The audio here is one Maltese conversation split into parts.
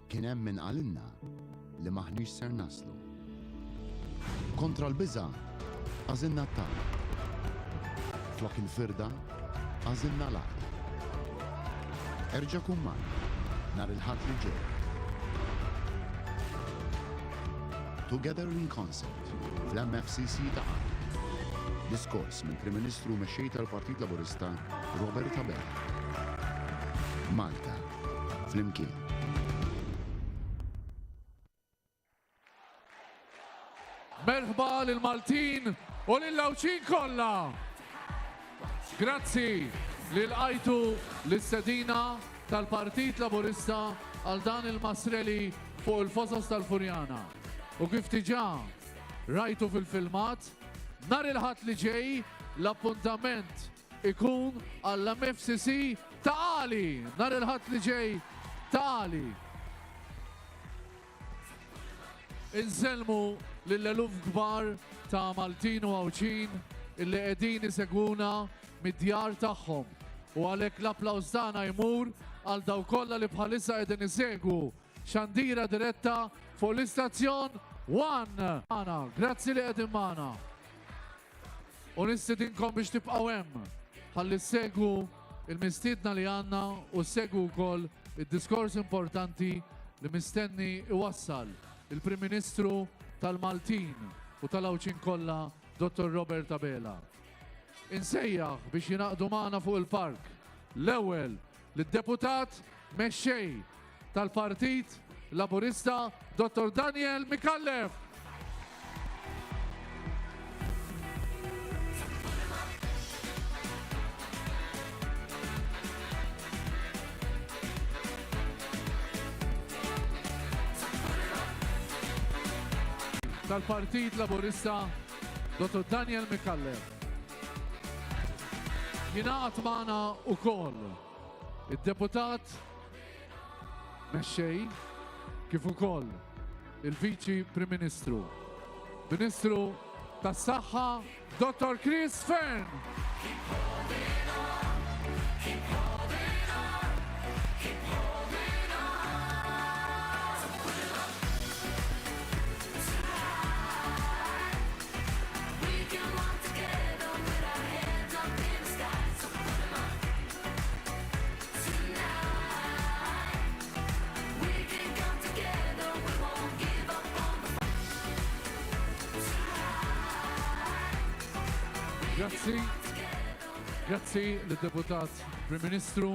Kien hemm min qalilna li m'aħniex ser naslu. Kontra l-biża' għażilna t-tama. Flok il-firda għażilna l-għaqda. Erġa' kun magħna nhar il-Ħadd li ġej. Together in Concert fl-MFCC ta' Għali. Diskors mill-Prim Ministru u Mexxej tal-Partit Laburista Robert Abela. Malta, flimkien. Merħba lill-Maltin u lill-Għawdxin kollha! Grazzi li lqajtu l-istedina tal-Partit Laburista għal dan il-mass rally fuq il-Fosos tal-Furjana. U kif diġà rajtu fil-filmat, nhar il-Ħadd li ġej l-appuntament ikun għall-MFCC ta' Għali nhar il-Ħadd li ġej ta' Għali. Insellmu lil eluf kbar ta' Maltin u Għawdxin illi qegħdin isegwuna mid-djar tagħhom u għalhekk l-applaws tagħna jmur għal dawk kollha li bħalissa qegħdin isegwu xandira diretta fuq l-istazzjon One. Grazzi li qegħdin magħna. U nistidinkom biex tibqgħu hemm ħalli ssegwu il-mistiedna li għandna u ssegwu wkoll id-diskors importanti li mistenni iwassal il-Prim Ministru tal-Maltin u tal-Għawdxin kollha Dottor Robert Abela. Insejjaħ biex jingħaqdu magħna fuq il-park l-ewwel lid-Deputat Mexxej tal-Partit Laburista Dottor Daniel Micallef. Tal-Partit Laburista Dottor Daniel Micallef. Jingħaqad magħna wkoll id-Deputat Mexxej kif ukoll il-Viċi Prim Ministru, Ministru tas-Saħħa Dottor Chris Fearne. Grazzi. Grazzi lid-Deputat Prim Ministru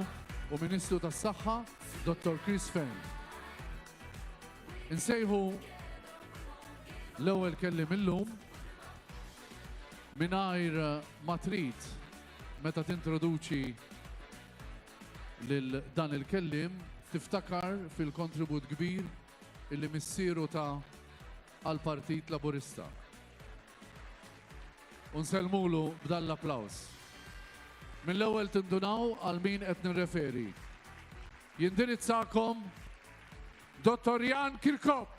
u Ministru tas-Saħħa, Dottor Chris Fearne. Insejħu l-ewwel kelliem illum mingħajr ma trid meta tintroduċi lil dan il-kelliem tiftakar fil-kontribut kbir illi missieru ta għall-Partit Laburista. U nsellmulu b'dan l-applaws. Mill-ewwel tindunaw għal min qed nirreferi. Jindirizzakom Dottor Jan Kirkop.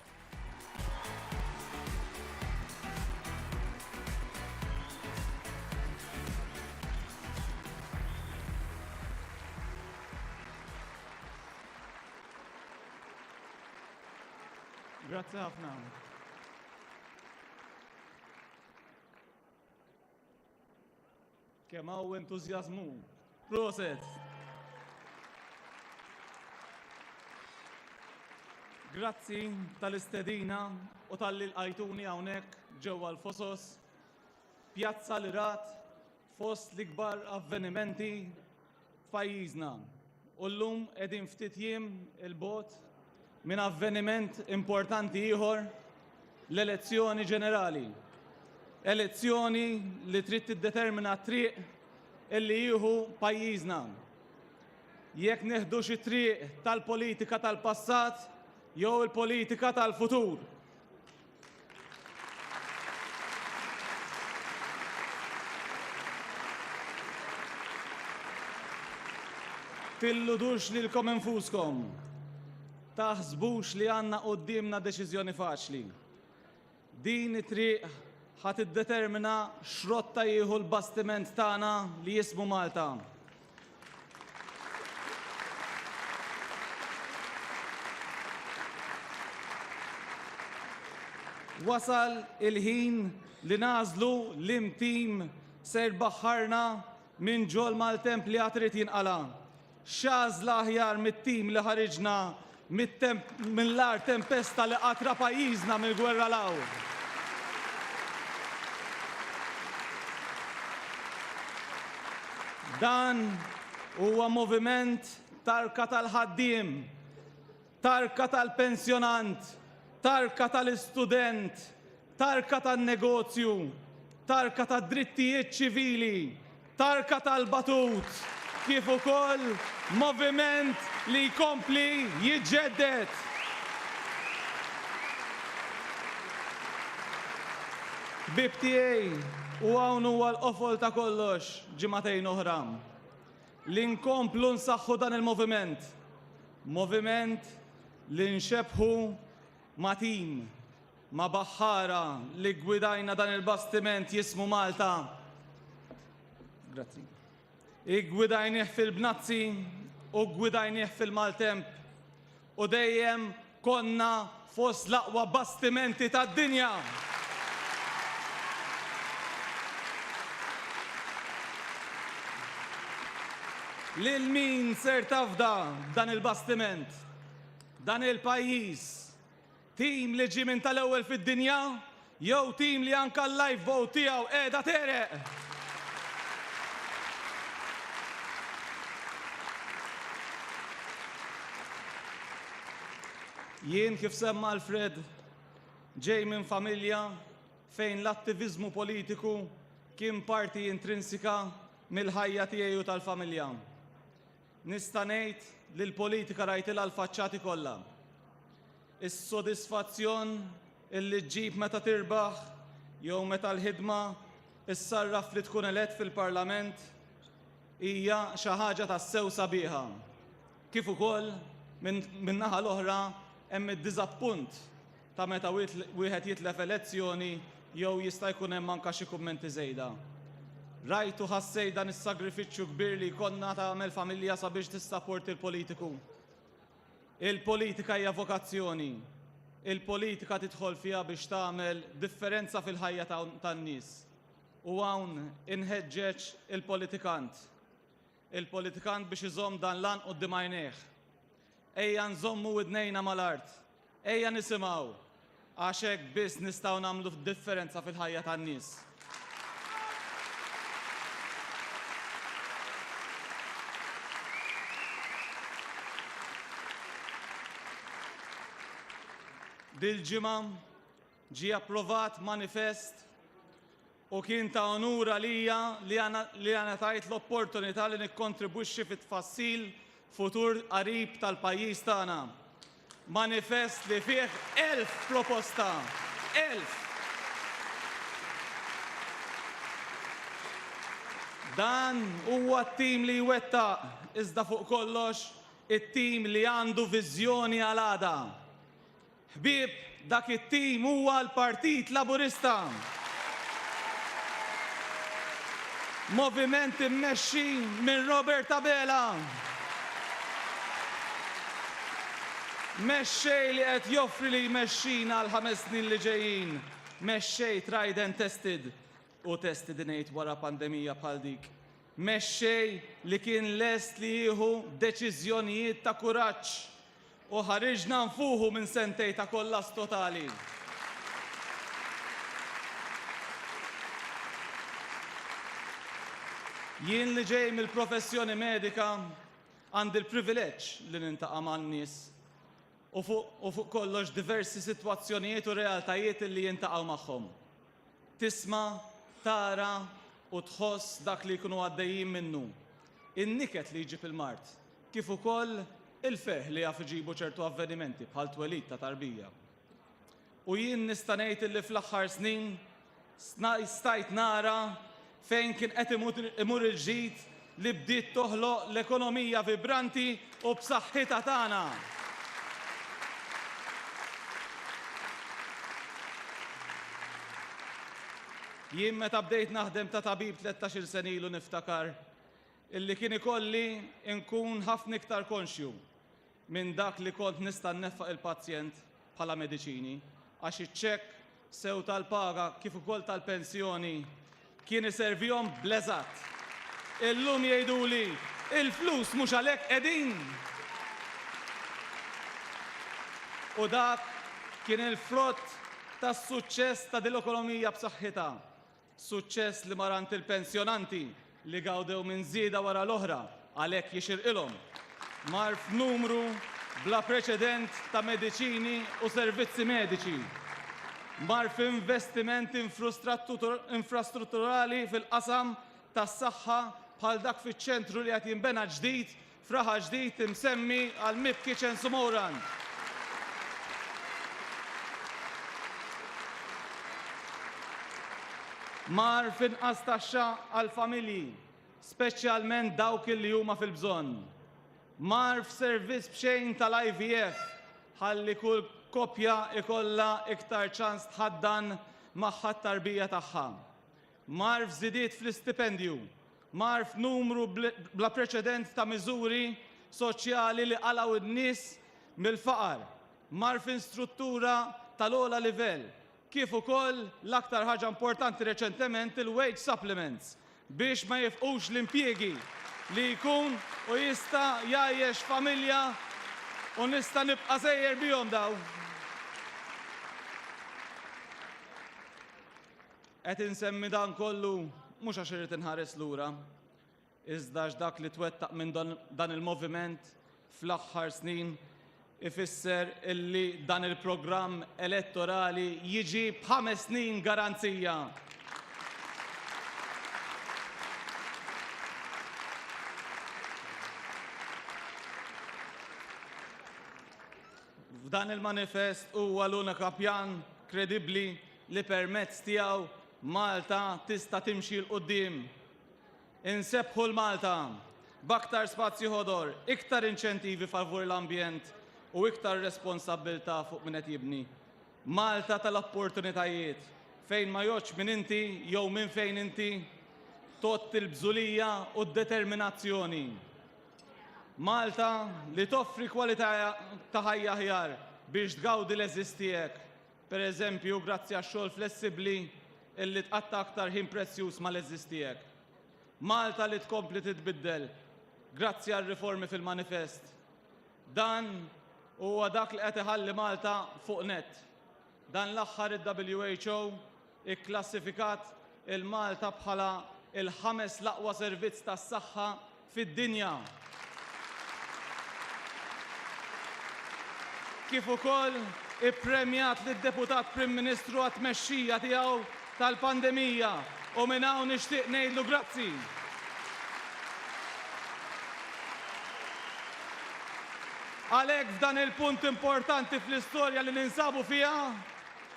Grazzi ħafna. Kemm hawn entużjażmu. Proset! Grazzi tal-istedina u talli lqajtuni hawnhekk ġewwa l-Fosos, pjazza li rat fost l-ikbar avvenimenti f'pajjiżna u llum qegħdin ftit jiem 'il bogħod minn avveniment importanti ieħor, l-elezzjoni ġenerali. Elezzjoni li trid tiddetermina t-triq illi jieħu pajjiżna. Jekk neħdux it-triq tal-politika tal-passat jew il-politika tal-futur. Tilludux lilkom infuskom. Taħsbux li għandna quddiemna deċiżjoni faċli. Din it-triq ħa tiddetermina x'rotta jieħu l-bastiment tagħna li jismu Malta. Wasal il-ħin li nagħżlu liem tim se jbaħħarna minn ġol-maltemp li għad irid jinqala'. X'għażla aħjar mit-tim li ħariġna mill-agħar tempesta li qatt ra pajjiżna mill-gwerra 'l hawn. Dan huwa moviment tarka tal-ħaddiem, tarka tal-pensjonant, tarka tal-istudent, tarka tan-negozju, tarka tad-drittijiet ċivili, tarka tal-batut, kif ukoll moviment li jkompli jiġġedded. Ħbieb tiegħi, u hawn huwa l-qofol ta' kollox, ġimagħtejn oħra, li nkomplu nsaħħu dan il-moviment. Moviment li nxebbħu ma' tim, ma' baħħara li ggwidajna dan il-bastiment jismu Malta. Grazzi. Iggwidajnih fil-bnazzi u ggwidajnih fil-maltemp u dejjem konna fost l-aqwa bastimenti tad-dinja. Lil min ser tafda dan il-bastiment, dan il-pajjiż, Tim li ġie minn tal-ewwel fid-dinja jew tim li anka l-lifeboat tiegħu qiegħda tegħreq? Jien kif semma Alfred, ġej minn familja fejn l-attiviżmu politiku kien parti intrinsika mill-ħajja tiegħi u tal-familja. Nista' ngħid li l-politika rajtilha l-faċċati kollha. Is-sodisfazzjon illi ġġib meta tirbaħ jew meta l-ħidma issarraf li tkun elett fil-Parlament hija xi ħaġa tassew sabiħa. Kif ukoll min-naħa l-oħra hemm id-diżappunt ta' meta wieħed jitlef elezzjoni jew jista' jkun hemm anke xi kummenti żejda. Rajt u ħassejt dan is-sagrifiċċju kbir li jkollna tagħmel familja sabiex tissapporti l-politiku. Il-politika hija vokazzjoni. Il-politika tidħol fiha biex tagħmel differenza fil-ħajja tan-nies. U hawn inħeġġeġ il-politikant. Il-politikant biex iżomm dan l-għan quddiem għajnejh. Ejja nżommu widnejna mal-art. Ejja nisimgħu, għax hekk biss nistgħu nagħmlu differenza fil-ħajja tan-nies. Dil-ġimgħa ġie approvat manifest U kien ta' unur għalija li ngħatajt l-opportunità li nikkontribwixxi fit-tfassil futur qarib tal-pajjiż tagħna. Manifest li fih 1,000 proposta. 1,000! Dan huwa t-tim li jwettaq, iżda fuq kollox, it-tim li għandu viżjoni għal għada. Ħbieb, dak it-tim huwa l-Partit Laburista. Moviment immexxi minn Robert Abela. Mexxej li qed joffri li jmexxina għall-ħames snin li ġejjin. Mexxej tried and tested. U tested ingħid wara pandemija bħal dik. Mexxej li kien lest li jieħu deċiżjonijiet ta' kuraġġ U ħariġna nfuħu minn sentej ta' kollass totali. Jien li ġej mill-professjoni medika għandi l-privileġġ li nintaqa' man-nies u fuq u fuq kollox diversi sitwazzjonijiet u realtajiet li jintaqgħu magħhom. Tisma', tara u tħoss dak li jkunu għaddejjin minnu. In-niket li jġib il-mard, kif ukoll il-ferħ li jaf iġibu ċertu avvenimenti bħal twelid ta' tarbija. U jien nista' ngħid illi fl-aħħar snin stajt nara fejn kien qed imur il-ġid li bdiet toħloq l-ekonomija vibranti u b'saħħitha tagħna. Jien meta bdejt naħdem ta' tabib 13-il sena ilu niftakar illi kien ikolli nkun ħafna iktar konxju minn dak li kont nista' nneffaq il-pazjent bħala mediċini għax iċ-ċekk. sew tal-paga kif ukoll tal-pensjoni, kien iservihom bl-eżatt. Illum jgħiduli, il-flus mhux għalhekk qegħdin! U dak kien il-frott tas-suċċess ta' dil-ekonomija b'saħħitha. Suċċess li mar għand il-pensjonanti li gawdew minn żieda wara l-oħra, għalhekk jixirqilhom. Mar f'numru bla preċedent ta' mediċini u servizzi mediċi. Mar f'investiment infrastrutturali fil-qasam tas-saħħa bħal dak fiċ-ċentru li qed jinbena ġdid F'Raħal Ġdid imsemmi għal mibki Ċensu Moran. Mar f'inqas taxxa għall-familji, speċjalment dawk li huma fil-bżonn. Mar f'servizz b'xejn tal-IVF ħalli kull koppja jkollha iktar ċans tħaddan magħha t-tarbija tagħha. Mar f'żidiet fl-istipendju, mar f'numru bla preċedent ta' miżuri soċjali li qalgħu n-nies mill-faqar, mar f'instruttura tal-ogħla livell, kif ukoll, l-aktar ħaġa importanti reċentement, il-wage supplements biex ma jifqux l-impjiegi li jkun u jista' jgħajjex familja u nista' nibqa' sejjer bihom dawn. Qed insemmi dan kollu mhux għax irrid inħares lura, iżda għax dak li twettaq minn dan il-moviment fl-aħħar snin ifisser illi dan il-programm elettorali jiġi b'ħames snin garanzija. F'dan il-manifest huwa l-unika pjan kredibbli li permezz tiegħu Malta tista' timxi 'l quddiem. Insebbħu 'l Malta b'aktar spazji ħodor, iktar inċentivi favur l-ambjent u iktar responsabbiltà fuq min qed jibni. Malta tal-opportunitajiet, fejn ma jgħoddx min inti jew minn fejn inti, tgħodd il-bżulija u d-determinazzjoni. Malta li toffri kwalità ta' ħajja aħjar biex tgawdi l-għeżież tiegħek Per eżempju, grazzi għax-xogħol flessibbli illi tqatta' aktar ħin prezzjuż mal-għeżież tiegħek. Malta li tkompli titbiddel grazzi għar-riformi fil-manifest. Dan huwa dak li qed iħalli Malta fuq nett. Dan l-aħħar id-WHO ikklassifikat il-Malta bħala il-ħames l-aqwa servizz tas-saħħa fid-dinja. Kif ukoll ippremjat lid-Deputat Prim Ministru għat-tmexxija tiegħu tal-pandemija u minn hawn nixtieq ngħidlu grazzi. Għalhekk f'dan il-punt importanti fl-istorja li ninsabu fiha,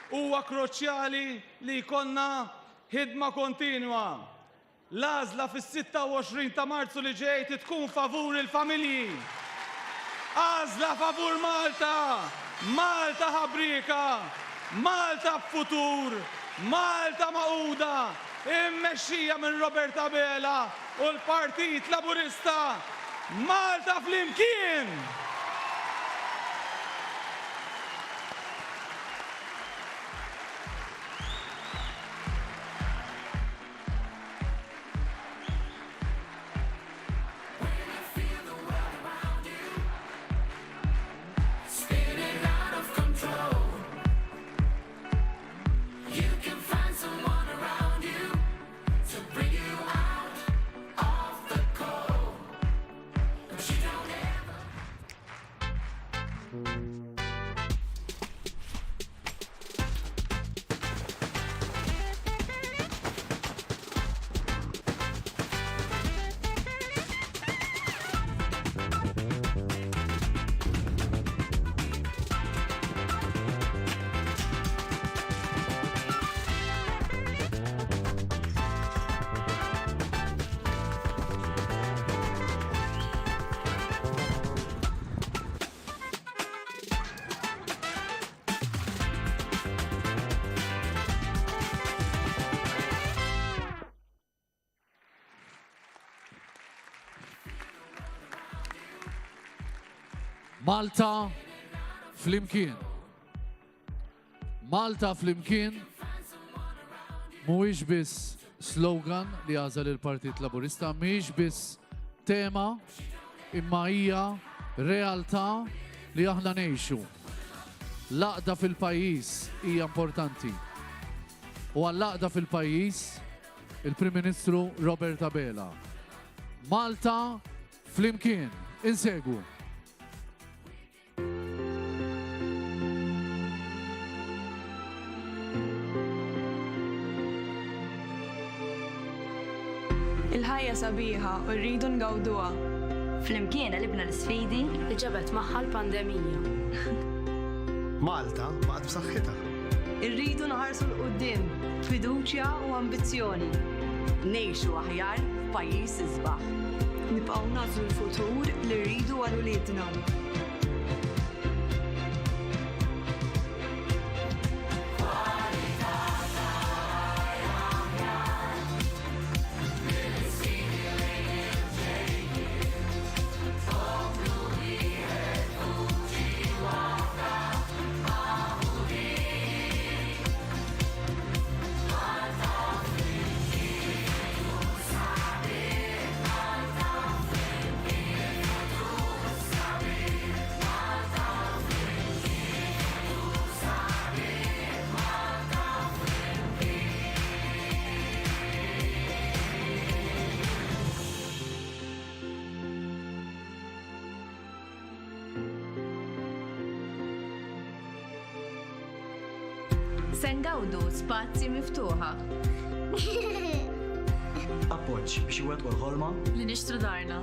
huwa kruċjali li jkollna ħidma kontinwa L-għażla fis-26 ta' Marzu li ġej trid tkun favur il-familji. Għażla favur Malta! Malta ħabrieka! Malta b'futur! Malta magħquda! Immexxija minn Robert Abela u l-Partit Laburista! Malta flimkien! Malta flimkien. Malta Flimkien mhuwiex biss slogan li għażel il-Partit Laburista, mhijiex biss tema, imma hija realtà li aħna ngħixu. L-għaqda fil-pajjiż hija importanti. U għall-għaqda fil-pajjiż, il-Prim Ministru Robert Abela. Malta Flimkien, insegwu. Il-ħajja sabiħa u rridu ngawduha. Flimkien għelibna l-isfidi li ġabet magħha l-pandemija. Malta baqgħet b'saħħitha. Irridu nħarsu 'l quddiem b'fiduċja u ambizzjoni. Ngħixu aħjar f'pajjiż isbaħ. Nibqgħu nagħżlu l-futur li rridu għal uliedna. Se ngawdu spazji miftuħa. Appoġġ biex iwettqu l-ħolma. Li nixtru darna.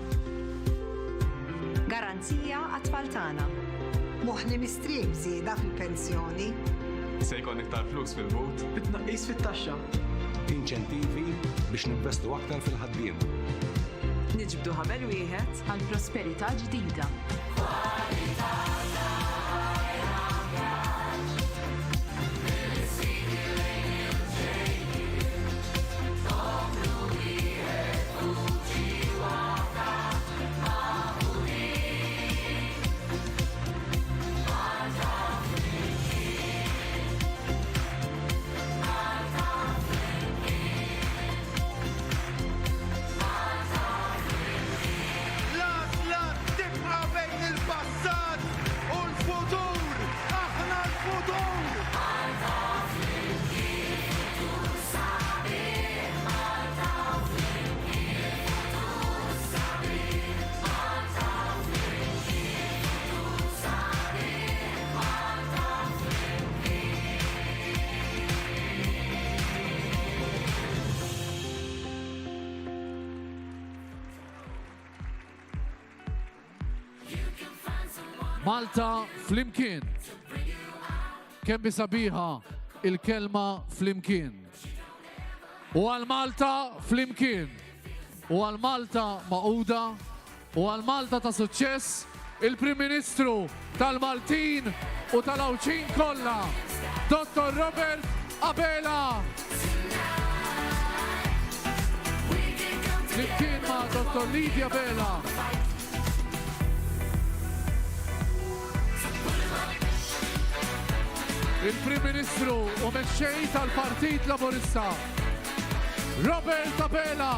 Garanzija għat-tfal tagħna. Moħħni mistrieħ b'żieda fil-pensjoni. Se jkollna iktar flus fil-but. Bi tnaqqis fit-taxxa. Inċentivi biex ninvestu aktar fil-ħaddiema. Niġbdu ħabel wieħed. Għal prosperità ġdida. L-għażla tibqa' bejn il-passat u l-futur. Aħna l-futur! Malta flimkien. Kemm sabiħa il-kelma flimkien. U għal Malta flimkien. U għal Malta magħquda U għal Malta ta' suċċess, il-Prim Ministru tal-Maltin u tal-Għawdxin kollha, Dottor Robert Abela! Flimkien ma' Dottor Lydia Abela. Il-Prim Ministru u Mexxej tal-Partit Laburista, Robert Abela.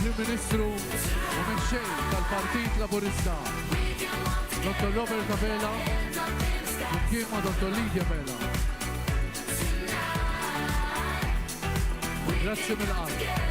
Il-Prim Ministru u Mexxej tal-Partit Laburista, Dottor Robert Abela, Flimkien ma' Dottor Lydia Vela. Grazzi mill-qalb.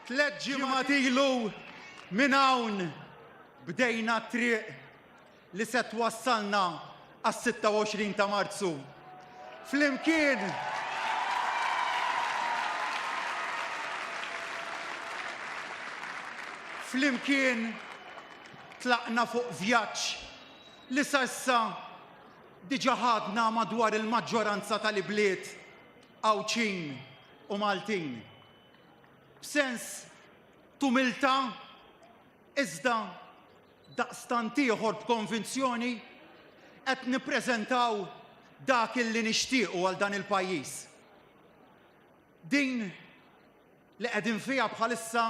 Tlett ġimgħat ilu minn hawn bdejna t-triq li se twassalna għas-26 ta' Marzu. Flimkien Flimkien tlaqna fuq vjaġġ li sa issa diġà ħadna madwar il-maġġoranza tal-ibliet Għawdxin u Maltin. B'sens t'umiltà iżda daqstant ieħor b'konvinzjoni qed nippreżentaw dak illi nixtiequ għal dan il-pajjiż. Din li qegħdin fiha bħalissa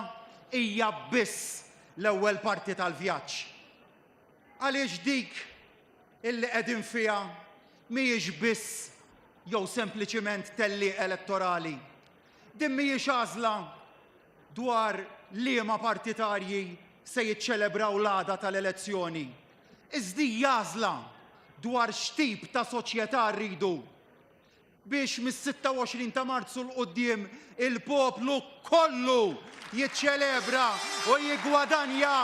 hija biss l-ewwel parti tal-vjaġġ. Għaliex dik illi qegħdin fiha mhijiex biss jew sempliċiment tellieq elettorali. Din mhijiex għażla dwar liema partitarji se jiċċelebraw l-għada tal-elezzjoni, iżda hija għażla dwar x'tip ta' soċjetà rridu biex mis-26 ta' Marzu 'l quddiem il-poplu kollu jiċċelebra u jiggwadanja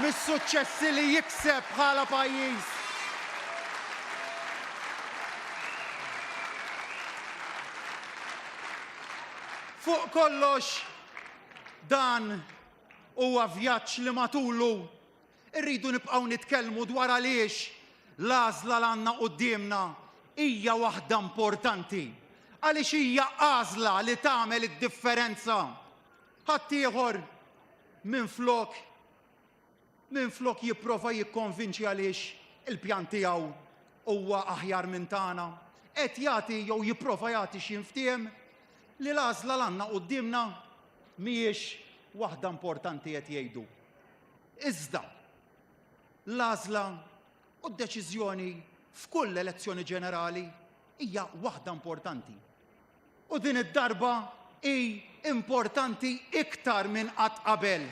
mis-suċċessi li jikseb bħala pajjiż. Fuq kollox, dan huwa vjaġġ li matulu rridu nibqgħu nitkellmu dwar għaliex l-għażla l għandna quddiemna hija waħda importanti. Għaliex hija għażla li tagħmel id-differenza. Ħaddieħor minflok Minflok jipprova jikkonvinċi għaliex il-pjan tiegħu huwa aħjar minn tagħna, qed jagħti jew jipprova jagħti x'jinftiehem li l-għażla l għandna quddiemna mhijiex waħda importanti qed jgħidu. Iżda, l-għażla u d-deċiżjoni f'kull elezzjoni ġenerali hija waħda importanti. U din id-darba hi importanti iktar minn qatt qabel.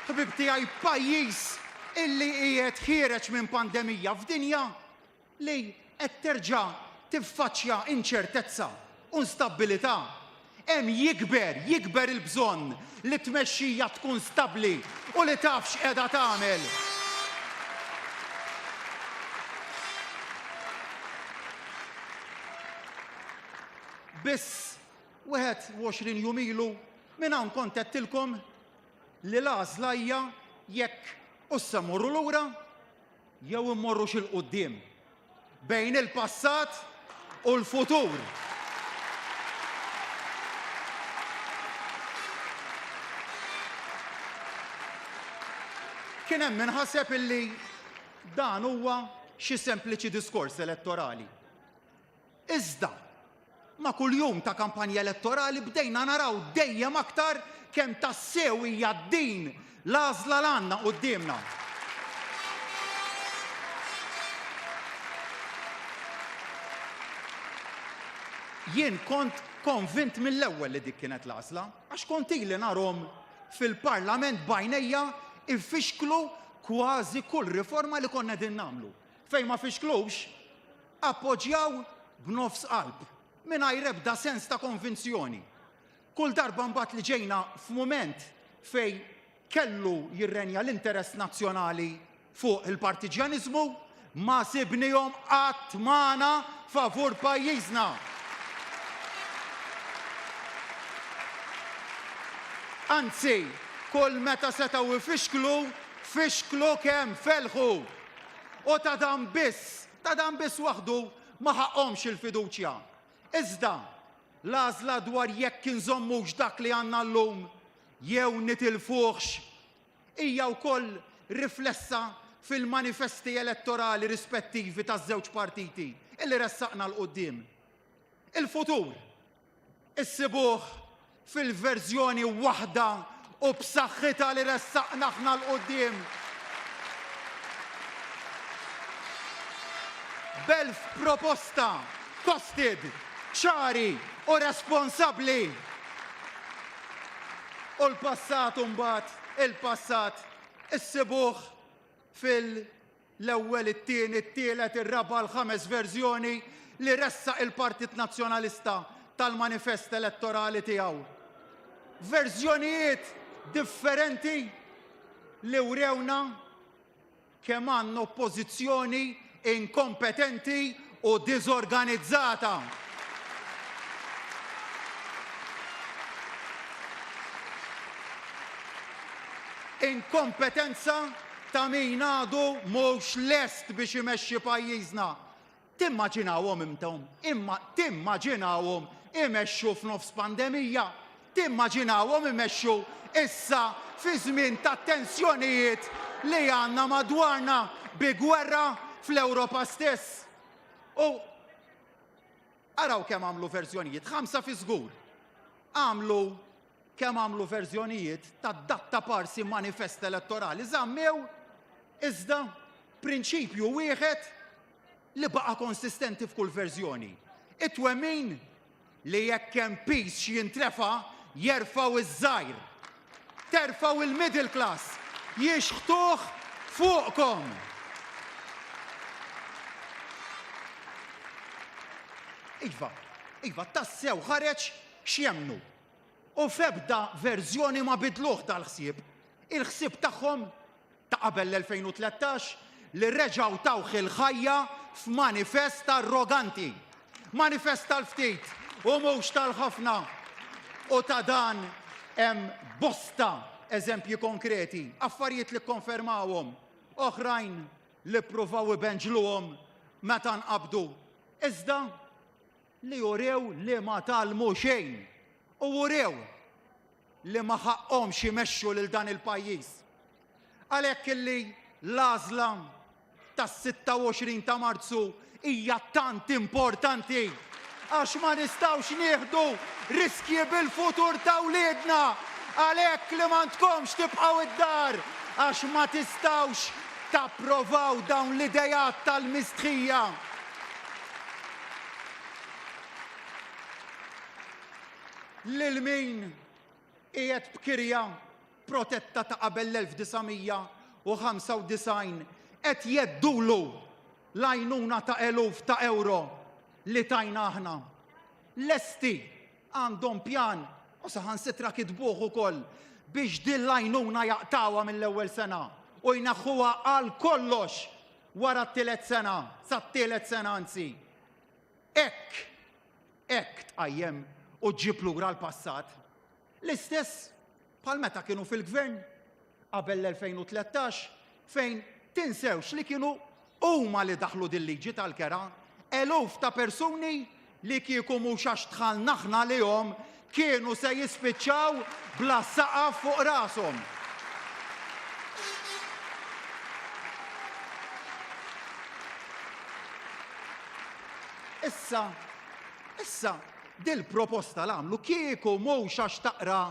Ħbieb tiegħi, pajjiż illi qiegħed ħiereġ minn pandemija f'dinja li qed terġa' tiffaċċja inċertezza u instabbilità. Hemm jikber, jikber il-bżonn li t-tmexxija tkun stabbli u li taf x'qiegħda tagħmel. Biss 21 jum ilu minn hawn kont għedtilkom li l-għażla hija jekk hux se mmorru lura jew immorrux 'il quddiem, bejn il-passat u l-futur. Kien hemm min ħaseb illi dan huwa xi sempliċi diskors elettorali. Iżda, ma' kull jum ta' kampanja elettorali bdejna naraw dejjem aktar kemm tassew hija din l-għażla l għandna quddiemna. Jien kont konvint mill-ewwel li dik kienet l-għażla, għax kont ili narhom fil-Parlament b'għajnejja jfixklu kważi kull riforma li konna qegħdin nagħmlu. Fejn ma fixklux, appoġġjaw b'nofs qalb, mingħajr ebda sens ta' konvinzjoni. Kull darba mbagħad li ġejna f'mument fejn kellu jirrenja l-interess nazzjonali fuq il-partiġjaniżmu, ma sibnihom qatt magħna favur pajjiżna. Anzi, kull meta setgħu jfixklu, fixklu kemm felħu. U ta' dan biss, ta' dan biss waħdu ma ħaqqhomx il-fiduċja. Iżda, l-għażla dwar jekk inżommux dak li għandna llum jew nitilfuhx hija wkoll riflessa fil-manifesti elettorali rispettivi taż-żewġ partiti illi ressaqna 'l quddiem. Il-futur Issibuh fil-verżjoni waħda u b'saħħitha li ressaqna aħna 'l quddiem. B'elf proposta costed, ċari u responsabbli. U l-passat imbagħad, il-passat issibuh fil. L-ewwel, it-tieni, it-tielet, ir-raba', l-ħames verżjoni li ressaq il-Partit Nazzjonalista tal-manifest elettorali tiegħu. Verżjonijiet differenti li wrewna kemm għandna oppożizzjoni inkompetenti u diżorganizzata. Inkompetenza ta' min għadu mhux lest biex imexxi pajjiżna. Timmaġinawhom intom, imma timmaġinawhom imexxu f'nofs pandemija? Timmaġinawhom imexxu issa fi żmien ta' tensjonijiet li għandna madwarna bi gwerra fl-Ewropa stess? U araw kemm għamlu verżjonijiet, ħamsa fi żgur. Għamlu kemm għamlu verżjonijiet ta' datta parsi manifest elettorali, żammew iżda prinċipju wieħed li baqa' konsistenti f'kull verżjoni. It-twemmin li jekk hemm piż x'jintrefa' jerfgħu ż-żgħir. Terfgħu il-middle class, jixħtuh fuqkom. Iva, iva, tassew ħareġ x'jemmnu. U f'ebda verżjoni ma bidluh dal-ħsieb. Il-ħsieb tagħhom ta' qabel l-2013 li reġgħu tawh il-ħajja f'manifest arroganti. Manifest tal-ftit u mhux tal-ħafna. U ta' dan hemm bosta eżempji konkreti, affarijiet li kkonfermawhom, oħrajn li ppruvaw ibenġluhom meta nqabdu. Iżda li urew li ma tgħallmu xejn u urew li ma ħaqqhomx imexxu lil dan il-pajjiż. Għalhekk illi l-għażla tas-26 ta' Marzu hija tant importanti għax ma nistgħux nieħdu riskji bil-futur ta' wliedna. Għalhekk li m'għandkomx tibqgħu d-dar għax ma tistgħux tapprovaw dawn l-ideat tal-mistħija. Lil min qiegħed b'kirja protetta ta' qabel l-1995 qed jgħeddulu l-għajnuna ta' eluf ta' ewro li tajna aħna. Lesti għandhom pjan u saħansitra kitbuh ukoll biex din l-għajnuna jaqtgħuha mill-ewwel sena u jneħħuha għal kollox wara t-tielet sena, sat-tielet sena anzi. Hekk, hekk tqajjem u ġġib lura l-passat. L-istess bħal meta kienu fil-gvern qabel l-2013 fejn tinsewx li kienu huma li daħlu dil-liġi tal-kera, eluf ta' persuni li kieku mhux għax dħalna aħna għalihom kienu se jispiċċaw bla saqaf fuq rashom. Issa, issa, dil-proposta l-għamlu kieku mhux għax taqra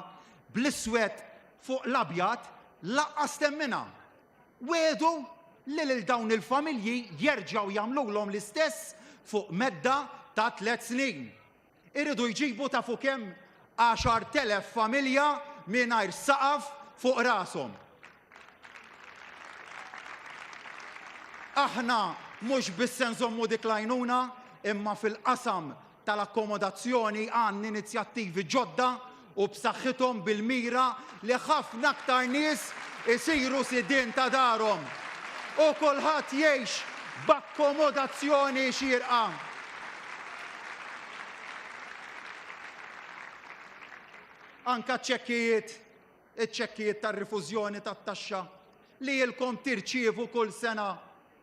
bl-iswed fuq l-abjad laqqas temminha. Wiegħdu li lil dawn il-familji jerġgħu jagħmlulhom l-istess fuq medda ta' tlett snin. Iridu jġibu tafu kemm 10,000 familja mingħajr saqaf fuq rashom. Aħna mhux biss se nżommu dik l-għajnuna imma fil-qasam tal-akkomodazzjoni għandna inizjattivi ġodda u b'saħħithom bil-mira li ħafna aktar nies isiru sidien ta' darhom u kulħadd jgħix b'akkomodazzjoni xierqa. Anke ċ-ċekkijiet, iċ-ċekkijiet tar-rifużjoni tat-taxxa li ilkom tirċievu kull sena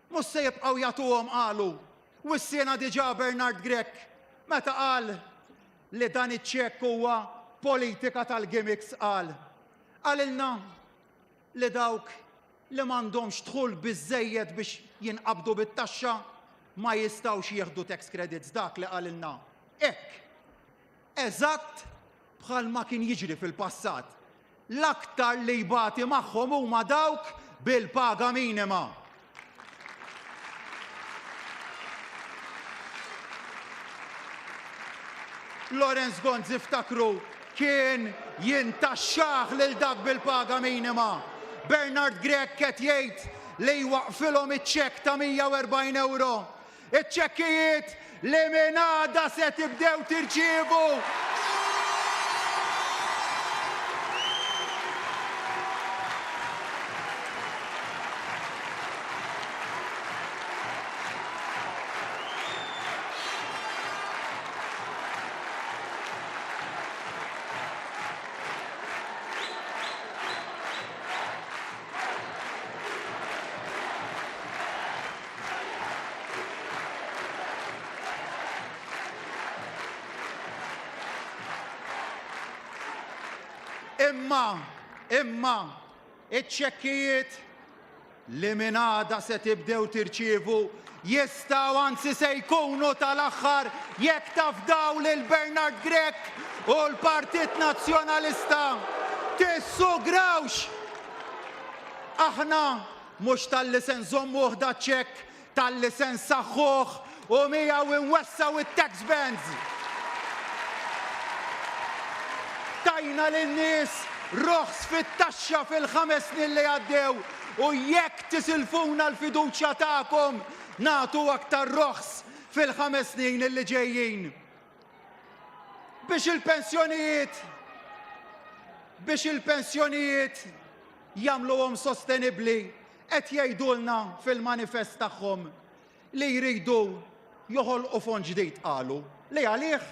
mhux se jibqgħu jagħtuhom qalu. Wissiena diġà Bernard Grech meta qal li dan iċ-ċekk huwa politika tal-gimmicks qal. Qalilna li dawk li m'għandhomx dħul biżżejjed biex jinqabdu bit-taxxa ma jistgħux jieħdu tax credits dak li qalilna. Hekk. Eżatt bħalma kien jiġri fil-passat. L-aktar li jbati magħhom huma dawk bil-paga minima. Lawrence Gonzi ftakru kien jintaxxah lil dak bil-paga minima. Bernard Grech qed jgħid li jwaqqfilhom iċ-ċekk ta' 140 ewro. Iċ-ċekkijiet li minn għada se tibdew tirċievu. Imma, imma, iċ-ċekkijiet li minn għada se tibdew tirċievu jistgħu anzi se jkunu tal-aħħar jekk tafdaw lil Bernard Grech u l-Partit Nazzjonalista. Tissugrawx! Aħna mhux talli se nżommuh daċ-ċekk talli se nsaħħuh u miegħu nwessgħu t-tax bands. Tajna lin-nies roħs fit-taxxa fil-ħames snin li għaddew u jekk tisilfuna l-fiduċja tagħkom nagħtu aktar roħs fil-ħames snin li ġejjin. Biex il-pensjonijiet biex il-pensjonijiet jagħmluhom sostenibbli Qed jgħidulna fil-manifest tagħhom li jridu joħolqu fond ġdid qalu li għalih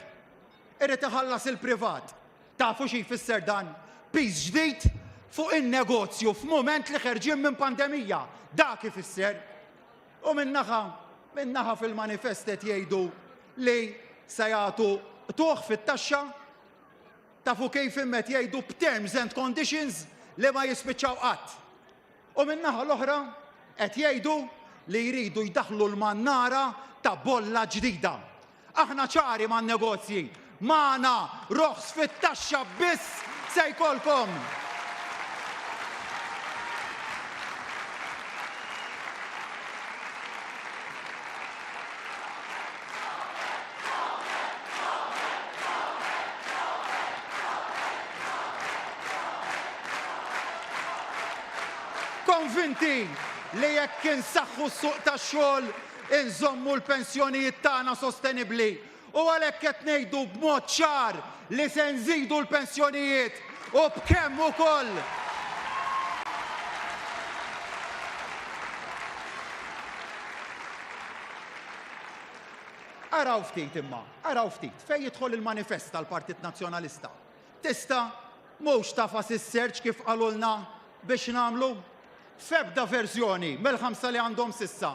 irid iħallas il-privat. Tafu xi jfisser dan? Piż ġdid fuq in-negozju f'mument li ħerġin minn pandemija. Dak ifisser. U minn naħa, minn naħa fil-manifest qed jgħidu li se jagħtu qtugħ fit-taxxa, tafu kif imma qed jgħidu b'terms and conditions li ma jispiċċaw qatt. U min-naħa l-oħra qed jgħidu li jridu jdaħħlu l-mannara ta' bolla ġdida. Aħna ċari man-negozji, magħna roħs fit-taxxa biss se jkollkom. Konvinti li jekk insaħħu s-suq tax-xogħol inżommu l-pensjonijiet tagħna sostenibbli u għalhekk qed ngħidu b'mod ċar li se nżidu l-pensjonijiet u b'kemm ukoll. Araw ftit imma, araw ftit, fejn jidħol il-manifest tal-Partit Nazzjonalista. Tista' mhux tagħfas is-search kif qalulna biex nagħmlu? F'ebda verżjoni mill-ħamsa li għandhom s'issa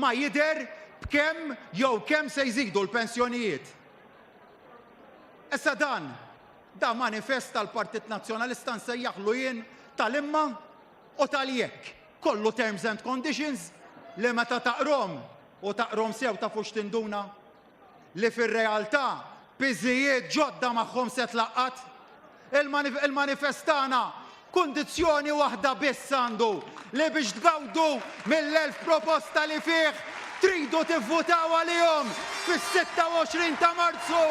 ma jidher b'kemm jew kemm se jżidu l-pensjonijiet. Issa dan, da manifest tal-Partit Nazzjonalista nsejjaħlu jien tal-imma u tal-jekk. Kollu terms and conditions li meta taqrom u taqrom sew tafu x'tinduna? Li fir-realtà piżijiet ġodda magħhom se tlaqqat. Il-manifest tagħna kundizzjoni waħda biss għandu, li biex tgawdu mill-1000 proposta li fih tridu tivvutaw għalihom fis-26 ta' Marzu.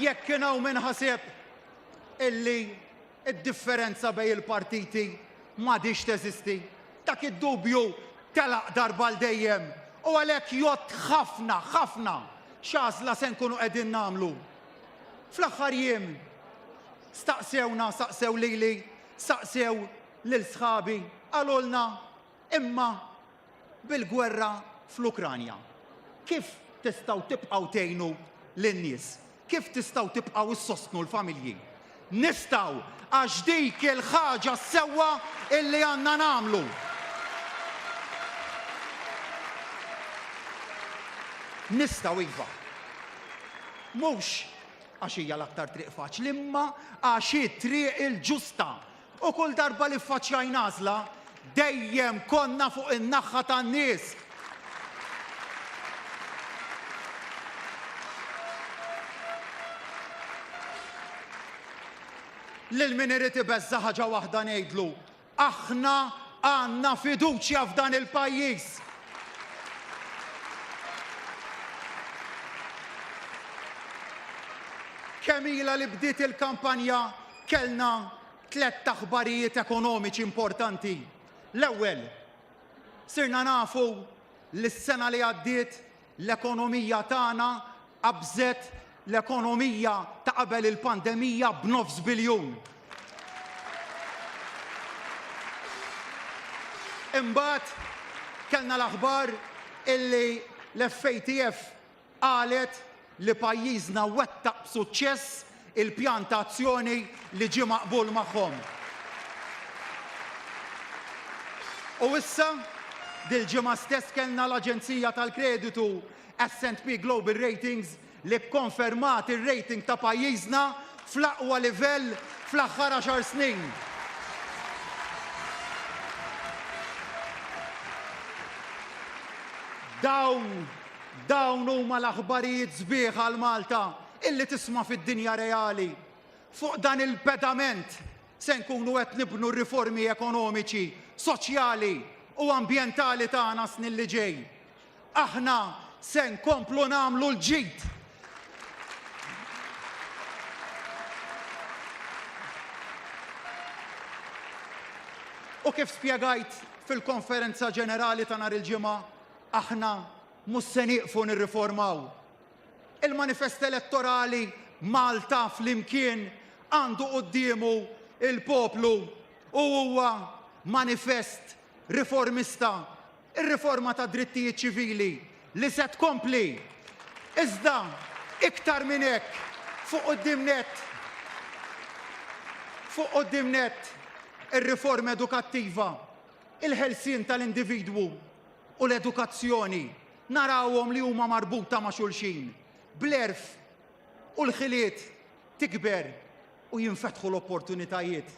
Jekk kien hawn min ħaseb illi d-differenza bejn il-partiti m'għadhiex teżisti, dak id-dubju telaq darba għal dejjem u għalhekk jgħodd ħafna, ħafna x'għażla se nkunu qegħdin nagħmlu. Fl-aħħar jiem staqsewna, saqsew lili, saqsew lil sħabi, qalulna imma bil-gwerra fl-Ukranja, kif tistgħu tibqgħu tgħinu lin-nies? Kif tistgħu tibqgħu ssostnu l-familji? Nistgħu għax dik il-ħaġa s-sewwa illi għandna nagħmlu. Nistgħu iva. Mhux għax hija l-aktar triq faċli imma għax hi t-triq il-ġusta. U kull darba li ffaċċjajna għażla, Dejjem konna fuq in-naħha tan-nies. Lil min irid ibeżża' ħaġa waħda ngħidlu, Aħna għandna fiduċja f'dan il-pajjiż. Kemm ilha li bdiet il-kampanja kellna tlett aħbarijiet ekonomiċi importanti. L-ewwel, sirna nafu li s-sena li għaddiet L-ekonomija tagħna qabżet l-ekonomija ta' qabel il-pandemija b'nofs biljun. Imbagħad kellna l-aħbar illi l-FATF qalet li pajjiżna wettaq b'suċċess il-pjan ta' azzjoni li ġie maqbul magħhom. U issa, dil-ġimgħa stess kellna l-aġenzija tal-kreditu S&P Global Ratings li kkonfermat ir-rating ta' pajjiżna fl-aqwa livell fl-aħħar għaxar snin. Dawn, dawn huma l-aħbarijiet sbieħ għal Malta illi tisma' fid-dinja reali. Fuq dan il-pedament se nkunu qed nibnu r-riformi ekonomiċi, soċjali u ambjentali tagħna s-snin li ġej. Aħna se nkomplu nagħmlu l-ġid. U kif spjegajt fil-konferenza ġenerali ta' nhar il-Ġimgħa, aħna mhux se nieqfu nirriformaw. Il-manifest elettorali Malta Flimkien għandu quddiemu l-poplu u huwa manifest riformista, ir-riforma tad-drittijiet ċivili li se tkompli. Iżda, iktar minn hekk, fuq quddiem nett, fuq quddiem nett, ir-riforma edukattiva, il-ħelsien tal-individwu u l-edukazzjoni narawhom li huma marbuta ma' xulxin, bl-għerf u l-ħiliet tikber u jinfetħu l-opportunitajiet.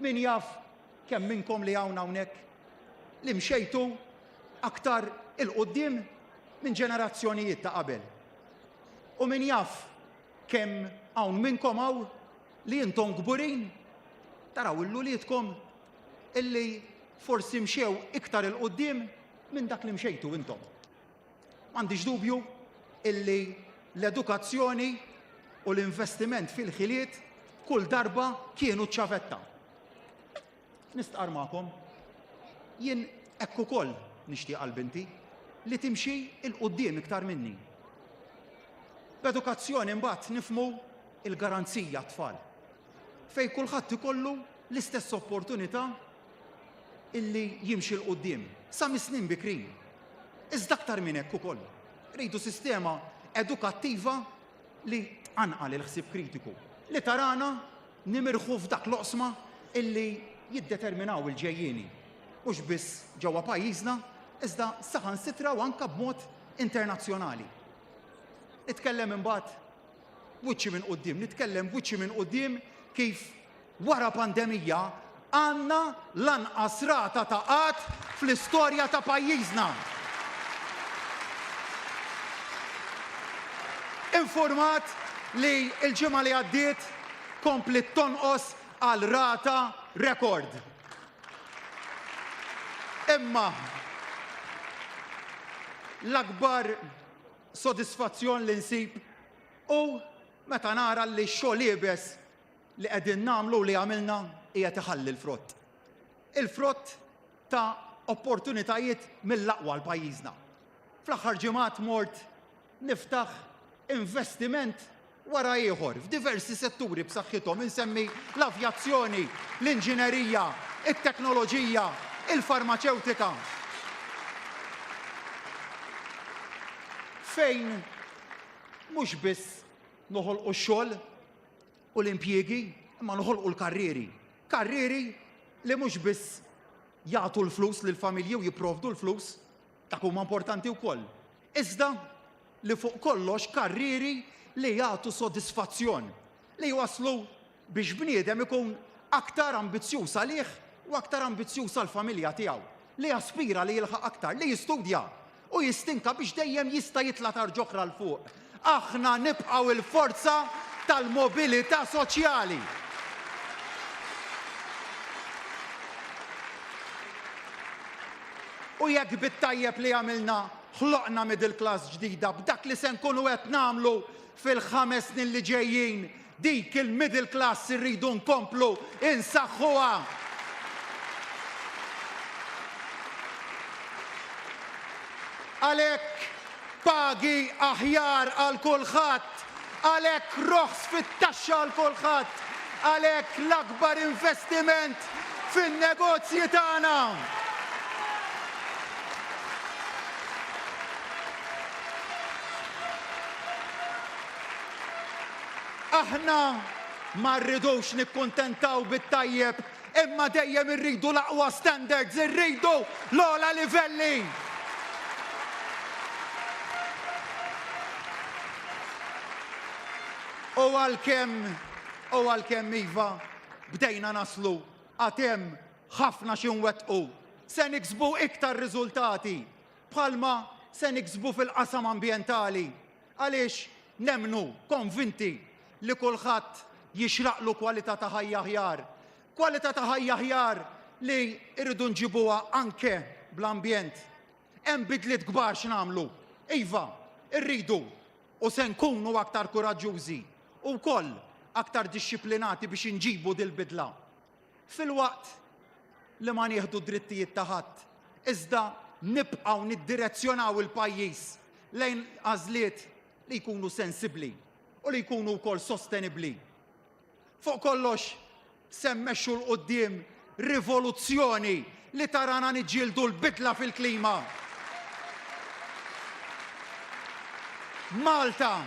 Min jaf kemm minnkom li hawn hawnhekk li mxejtu aktar 'il quddiem minn ġenerazzjonijiet ta' qabel. U min jaf kemm hawn minnkom hawn li intom kburin taraw 'l uliedkom illi forsi mxew iktar 'il quddiem minn dak li mxejtu intom. M'għandix dubju illi l-edukazzjoni u l-investiment fil-ħiliet kull darba kienu ċ-ċavetta. Nistqarr magħkom, jien hekk ukoll nixtieq għal binti li timxi 'l quddiem iktar minni. B'edukazzjoni mbagħad nifhmu l-garanzija għat-tfal, fejn kulħadd ikollu l-istess opportunità illi jimxi 'l quddiem sa mis-snin bikrin. Iżda aktar minn hekk ukoll, rridu sistema edukattiva li tqanqal il-ħsieb kritiku, li tarana nimirħu f'dak l-oqsma illi jiddeterminaw il-ġejjieni, mhux biss ġewwa pajjiżna, iżda saħansitra u anke b'mod internazzjonali. Nitkellem imbagħad b'wiċċi minn quddiem, nitkellem b'wiċċi minn quddiem kif Wara pandemija, għandna l-anqas rata ta' qgħad fl-istorja ta' pajjiżna. Infurmat li l-ġimgħa li għaddiet kompliet tonqos għal rata rekord. Imma l-akbar sodisfazzjon li nsib hu meta nara li x-xogħol iebes li qegħdin nagħmlu u li għamilna qiegħed iħalli l-frott. Il-frott ta' opportunitajiet mill-aqwa għal pajjiżna. Fl-aħħar ġimgħat mort niftaħ investiment wara ieħor f'diversi setturi b'saħħithom, insemmi l-avjazzjoni, l-inġinerija, it-teknoloġija, il-farmaċewtika. Fejn mhux biss noħolqu x-xogħol, u l-impjiegi, imma noħolqu l-karrieri. Karrieri li mhux biss jagħtu l-flus lill-familji u jipprovdu l-flus, dak huma importanti wkoll. Iżda li fuq kollox karrieri li jagħtu sodisfazzjon, li jwasslu biex bniedem ikun aktar ambizzjuż għalih u aktar ambizzjuż għall-familja tiegħu, li jaspira li jilħaq aktar, li jistudja u jistinka biex dejjem jista' jitla' tarġa oħra 'l fuq. Aħna nibqgħu l-forza tal-mobilità soċjali. U jekk bit-tajjeb li għamilna ħloqna middle class ġdida b'dak li se nkunu qed nagħmlu fil-ħames snin li ġejjin, dik il-middle class irridu nkomplu insaħħuha. Għalhekk pagi aħjar għal kulħadd, għalhekk roħs fit-taxxa għal kulħadd, għalhekk l-akbar investiment fin-negozji tagħna. Aħna ma rridux nikkuntentaw bit-tajjeb imma dejjem irridu l-aqwa standards, irridu l-ogħla livelli. U għalkemm, u għalkemm iva, bdejna naslu, għad hemm ħafna xi nwettqu. Se niksbu iktar riżultati, bħalma se niksbu fil-qasam ambjentali. Għaliex nemmnu, konvinti, li kulħadd jixraqlu kwalità ta' ħajja aħjar. Kwalità ta' ħajja aħjar li rridu nġibuha anke bl-ambjent. Hemm bidliet kbar x'nagħmlu. Iva, irridu u se nkunu aktar kuraġġużi u wkoll aktar dixxiplinati biex inġibu dil-bidla. Filwaqt li ma nieħdu d-drittijiet ta' ħadd, iżda nibqgħu niddirezzjonaw il-pajjiż lejn għażliet li jkunu sensibbli u li jkunu wkoll sostenibbli. Fuq kollox, se mmexxu 'l quddiem rivoluzzjoni li tarana niġġieldu l-bidla fil-klima. Malta,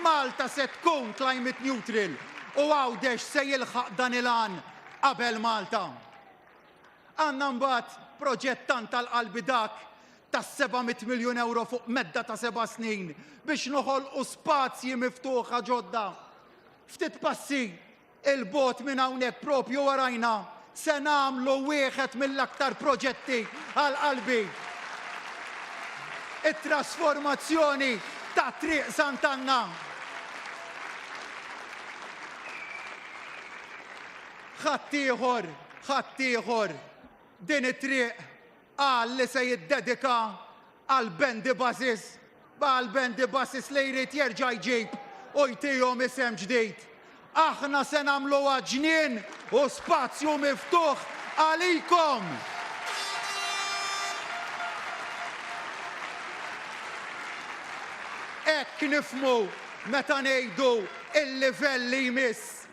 Malta se tkun climate neutral u Għawdex se jilħaq dan il-għan qabel Malta. Għandna mbagħad proġett tant għal qalbi dak ta' 700 miljun ewro fuq medda ta' seba' snin biex noħolqu spazji miftuħa ġodda. Ftit passi 'il bogħod minn hawnhekk proprju warajna se nagħmlu wieħed mill-aktar proġetti għal qalbi. It-trasformazzjoni ta' Triq Sant'Anna. Ħaddieħor, ħaddieħor din it-triq Qal li se jiddedika għal bendy buses, għal bendy buses li jrid jerġa' jġib u jtihom isem ġdid. Aħna se nagħmluha ġnien u spazju miftuħ għalikom! Hekk nifhmu meta ngħidu l-livell li jmiss.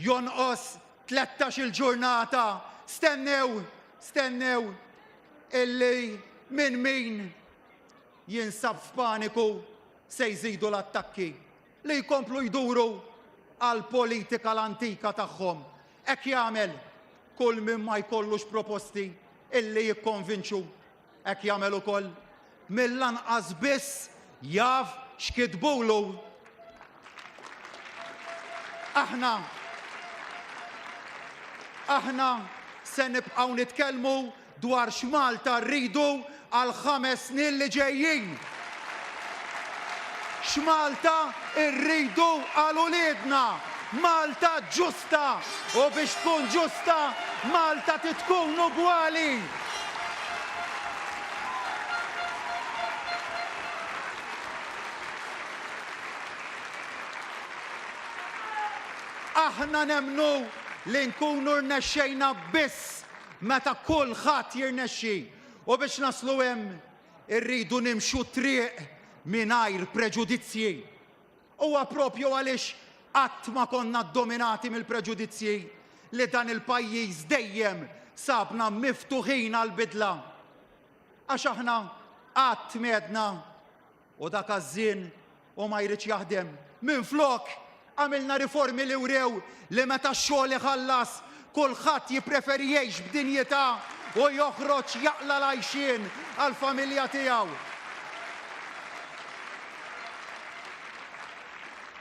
Jonqos tlettax-il ġurnata, stennew, stennew illi minn min jinsab f'paniku se jżidu l-attakki li jkomplu jduru għall-politika l-antika tagħhom. Hekk jagħmel kull min ma jkollux proposti illi jikkonvinċu. Hekk jagħmel ukoll min lanqas biss jaf x'kitbulu. Aħna aħna se nibqgħu nitkellmu dwar x'Malta rridu għall-ħames snin li ġejjin. X'Malta rridu għal uliedna. Malta ġusta! U biex tkun ġusta, Malta trid tkun ugwali! Aħna nemmnu li nkunu rnexxejna biss meta kulħadd jirnexxi. U biex naslu hemm, irridu nimxu t-triq mingħajr preġudizzji. Huwa proprju għaliex qatt ma konna ddominati mill-preġudizzji li dan il-pajjiż dejjem sabna miftuħin għall-bidla. Għax aħna qatt m'għedna u dak għażżien u ma jridx jaħdem. Minflok, għamilna riformi li wrew li meta x-xogħol iħallas, kulħadd jippreferi jgħix b'dinjità u joħroġ jaqla' l-għajxien għall-familja tiegħu.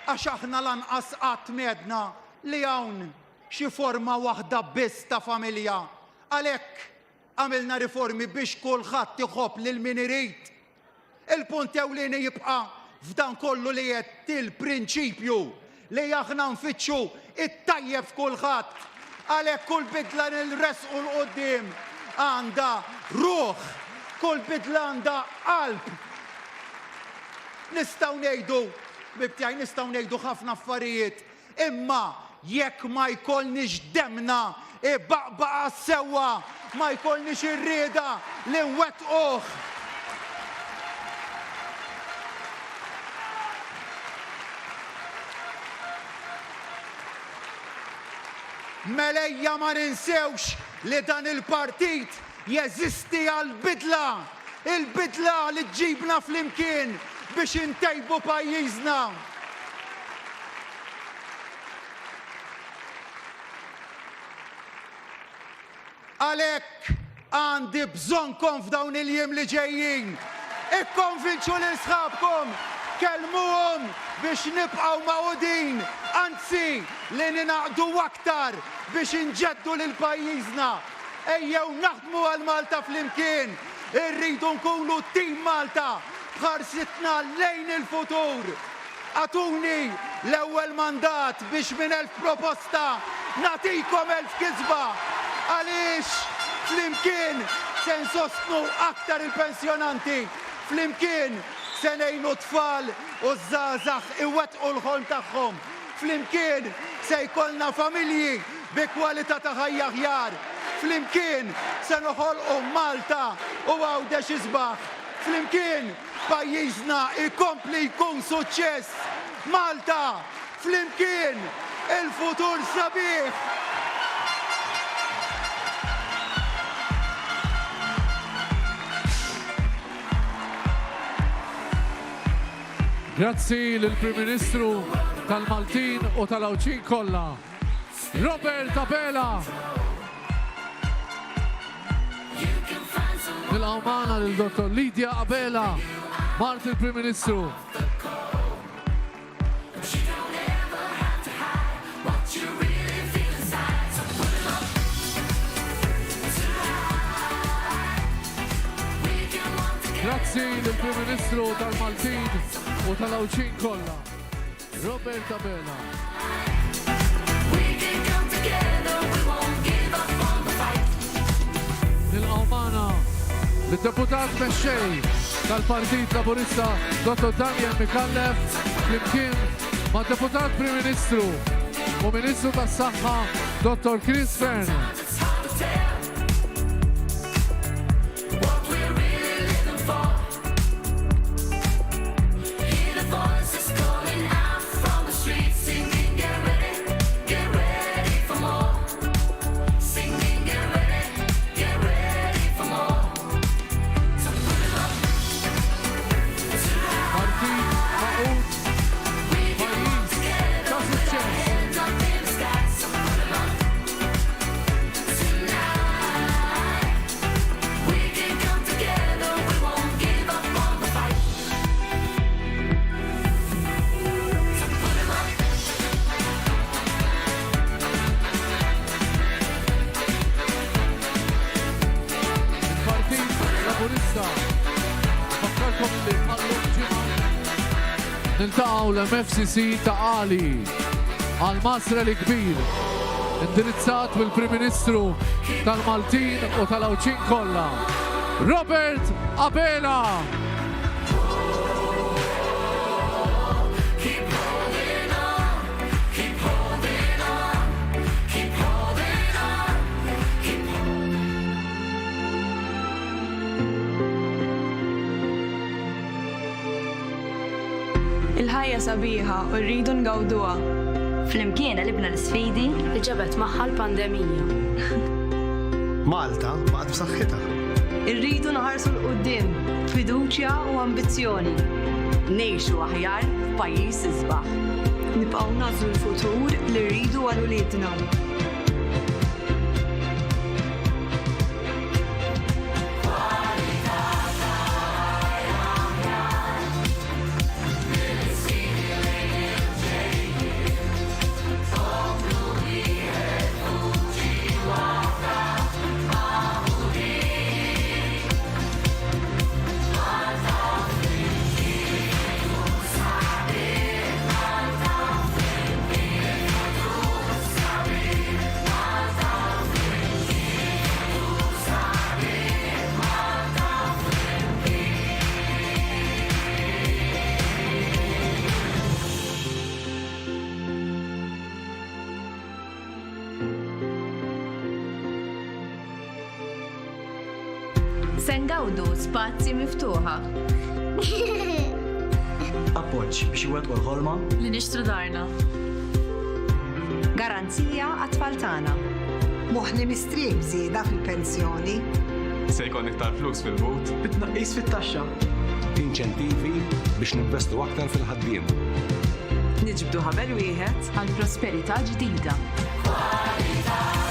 Għax aħna lanqas qatt m'għedna li hawn. xi forma waħda biss ta' familja. Għalhekk għamilna riformi biex kulħadd iħobb lil min irid. Il-punt ewlieni jibqa' f'dan kollu li għedt il-prinċipju li aħna nfittxu t-tajjeb f'kulħadd. Għalhekk kull bidla li nressqu 'l quddiem għandha ruħ, kull bidla għandha qalb. Nistgħu ngħidu, ħbieb tiegħi, nistgħu ngħidu ħafna affarijiet Imma jekk ma jkollniex demmna ibaqbaq għas-sewwa, ma jkollniex ir-rieda li nwettquh. Mela ejja ma ninsewx li dan il-partit jeżisti għall-bidla, il-bidla li ġġibna flimkien biex intejbu pajjiżna. Għalhekk għandi bżonnkom f'dawn il-jiem li ġejjin. Ikkonvinċu lil sħabkom, kellmuhom biex nibqgħu magħqudin, anzi li ningħaqdu aktar biex inġeddu lil pajjiżna. Ejjew naħdmu għal Malta flimkien. Irridu nkunu Team Malta b'ħarsitna lejn il-futur. Agħtuni l-ewwel mandat biex minn 1,000 proposta nagħtikom 1,000 kisba għaliex flimkien se nsostnu aktar il-pensjonanti, flimkien se ngħinu t-tfal u ż-żgħażagħ iwettqu l-ħolm tagħhom, flimkien se jkollna familji bi kwalità ta' ħajja aħjar, flimkien se noħolqu Malta u Għawdex isbaħ, flimkien Pajjiżna jkompli jkun suċċess! Malta, flimkien, il-futur sabiħ! Grazzi lill-Prim Ministru tal-Maltin u tal-Għawdxin kollha, Robert Abela. Nilqgħu magħna lil Dottor Lydia Abela, mart il-Prim Ministru. Grazzi lill-Prim Ministru tal-Maltin u tal-Għawdxin kollha. Robert Abela. Nilqgħu magħna lid-Deputat Mexxej tal-Partit Laburista Dottor Daniel Micallef flimkien mad Deputat Prim Ministru u Ministru tas-Saħħa Dottor Chris Fearne. Partit Magħqud, pajjiż ta' suċċess. Il-Partit Laburista fakkarkom li bħallum ġimgħa niltaqgħu l-MFCC ta' Qali għal Masra li kbir indirizzat mill-Prim Ministru tal-Maltin u tal-Għawdxin kollha, Robert Abela. Il-ħajja sabiħa u rridu ngawduha. Flimkien għelibna l-isfidi. Li ġabet magħha l-pandemija. Malta baqgħet b'saħħitha. Irridu nħarsu 'l quddiem b'fiduċja u ambizzjoni. Ngħixu aħjar f'pajjiż isbaħ. Nibqgħu nagħżlu l-futur li rridu għal uliedna. Se ngawdu spazji miftuħa. Appoġġ biex iwettqu l-ħolma. Li nixtru darna. Garanzija għat-tfal tagħna. Moħħni mistrieħ b'żieda fil-pensjoni. Se jkollna iktar flus fil-but. Bi tnaqqis fit-taxxa. Inċentivi biex ninvestu aktar fil-ħaddiema. Niġbdu ħabel wieħed. Għal prosperità ġdida. Kwalità!